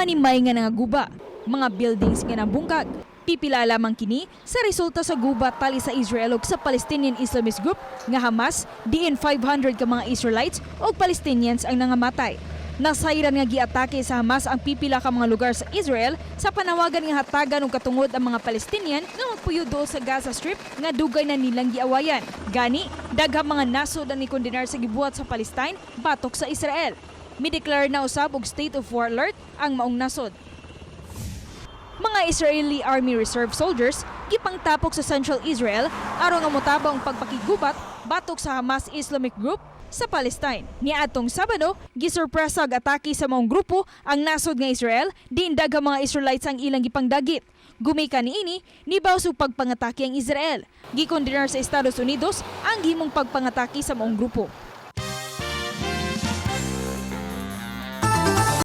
Apan may nga nangaguba, mga buildings nga nabungkag. Pipila lamang kini sa resulta sa gubat tali sa Israel ug sa Palestinian Islamist Group nga Hamas, diin 500 ka mga Israelites ug Palestinians ang nangamatay. Nasayran nga giatake sa Hamas ang pipila ka mga lugar sa Israel sa panawagan nga hatagan og katungod ang mga Palestinian nga magpuyo duol sa Gaza Strip nga dugay na nilang giawayan. Gani, daghang mga nasod ang nikondenar sa gibuhat sa Palestine batok sa Israel. Mideklara na usab og state of war alert ang maong nasod. Mga Israeli Army Reserve soldiers gipangtapok sa Central Israel aron nga motabang ang pagpakiggubat batok sa Hamas Islamic Group sa Palestine. Niadtong Sabado, gisorpresa og atake sa maong grupo ang nasod nga Israel, diin daghang mga Israelites ang ilang gipangdagit. Gumikan niini, nibaws og pagpangatake ang Israel. Gikondenar sa Estados Unidos ang gihimong pagpangatake sa maong grupo.